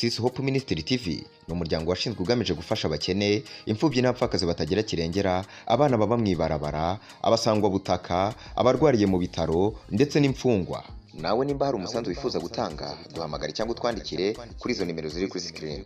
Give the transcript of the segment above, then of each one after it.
Alexis Hope Ministry TV ni umuryango washinzwe ugamije gufasha abakene, imfubyi n'abapfakazi batagira kirengera, abana baba mu ibarabara, abasangwabutaka, abarwariye mu bitaro ndetse n'imfungwa. Nawe nimba hari umusanzu wifuza gutanga, duhamagare cyangwa utwandikire kuri izo nimero ziri kuri screen.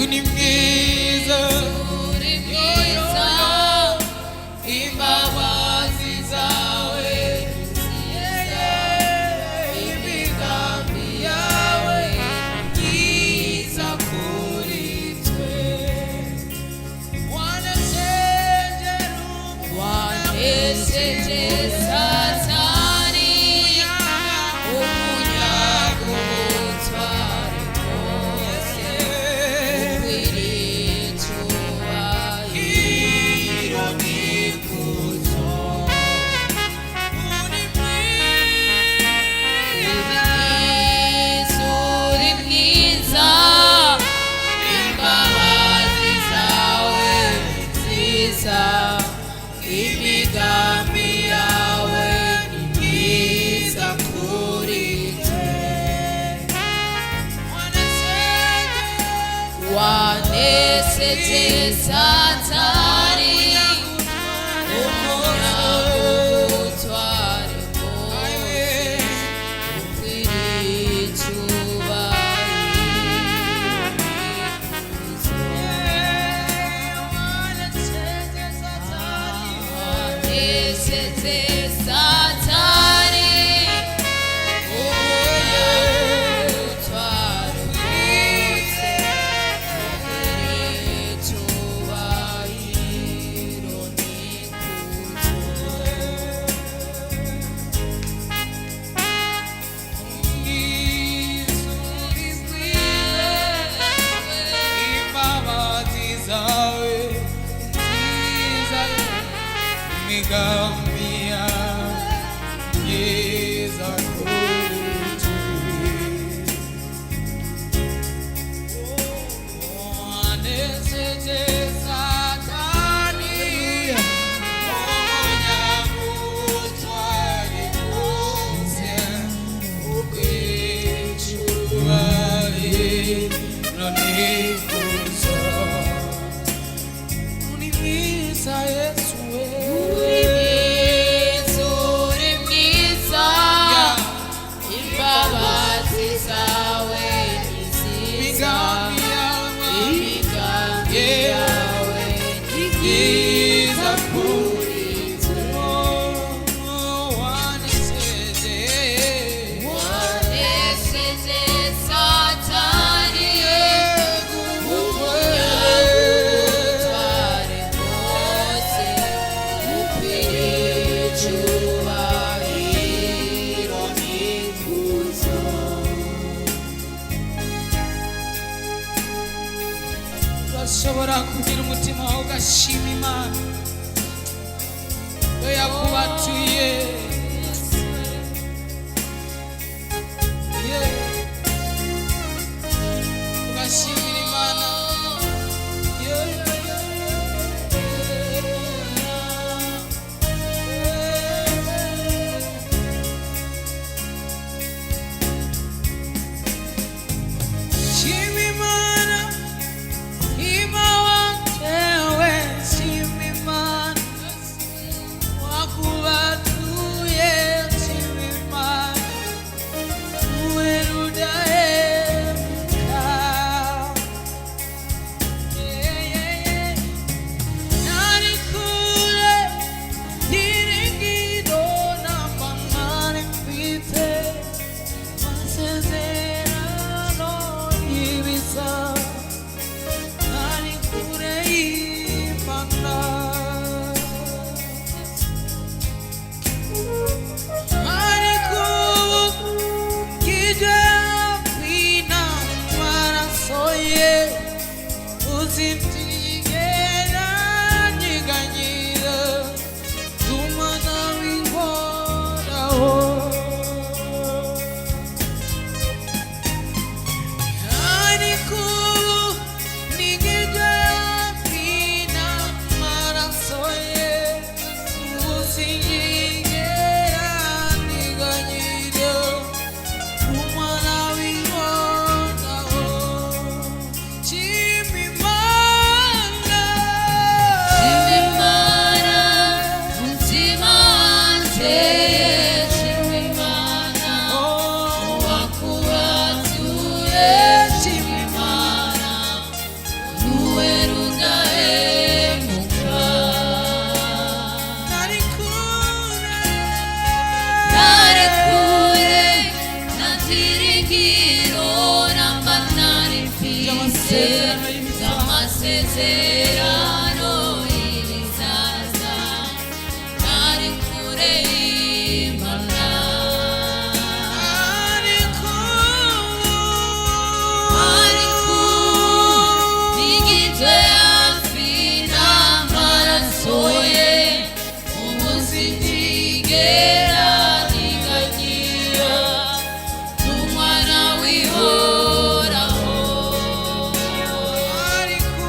Imigambi yawe byiza kuri twe. Wanesheje, Wanesheje Satani, ubutware bwose, ukwiriye icyubahiro n'ikuzo. Urashobora kugira umutima wawe ugashima Imana we yakubatuye. Yeah. Ugashimira Imana. Yeah, yeah, yeah, yeah. Shima Imana, ima watewe, shima Imana, wakubatuye, shima Imana, uwe rudahemuka. Yeah, yeah, yeah. Nari kure y'ibyiringiro n'amahane mfite, amasezerano y'ibiza, nari kure y'Imana. Ariko ubu ngijwe n'amaraso ye, uzintigera nyeganyira, umwana w'Uhoraho. Ariko ubu nigijwe n'amaraso ye, uzintigera nyeganyira, umwana w'Uhoraho. Shima Imana. Shima Imana, mutima wanje, shima Imana, wakubatuye, shima Imana, uruwe rudahemuka. Nari kure, Nari kure, nta byiringiro namba nari mfise, amasezerano y'ibizaza, nari kure y'Imana. Ariko Ariko nigizwe hafi n'amaraso ye, ubu sinzigera niganyira, n'umwana w'Uhoraho. Ariko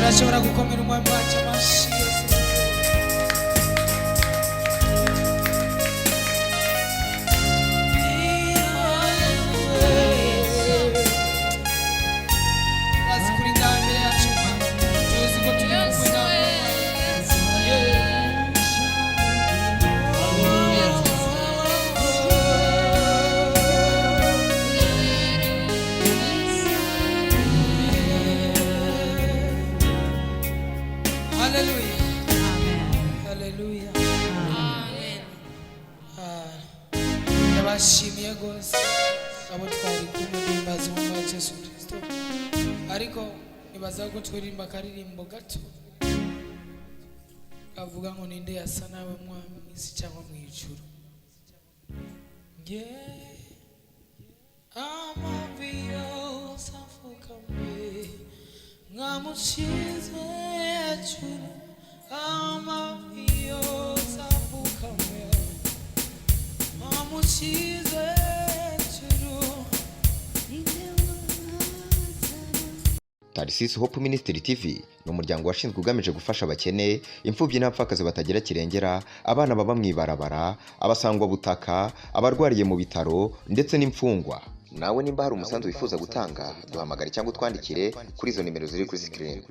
Urashobora gukomera umwami wacu amashyi Yesu. Urazi kuri ngaho imbere yacu Mwami. Tuzi ko turi kumwe nawe. Hallelujah. Hallelujah. Ah, ndabashimiye rwose abo twari kumwe guhimbaza umwami wacu Yesu Kristo, ariko nibaza ko twiririmba akaririmbo gato kavuga ngo ninde yasa nawe mwami mu isi cyangwa mu ijuru. Nge amavi yose apfukamye nkamushize hejuru, amavi yose apfukamye nkamushize hejuru. Tarisisi Hope Ministry TV ni umuryango washinzwe ugamije gufasha abakene, imfubyi n'abapfakazi batagira kirengera, abana baba mu ibarabara, abasangwabutaka, abarwariye mu bitaro ndetse n'imfungwa. Nawe nimba hari umusanzu wifuza gutanga, duhamagare cyangwa utwandikire kuri izo nimero ziri kuri screen.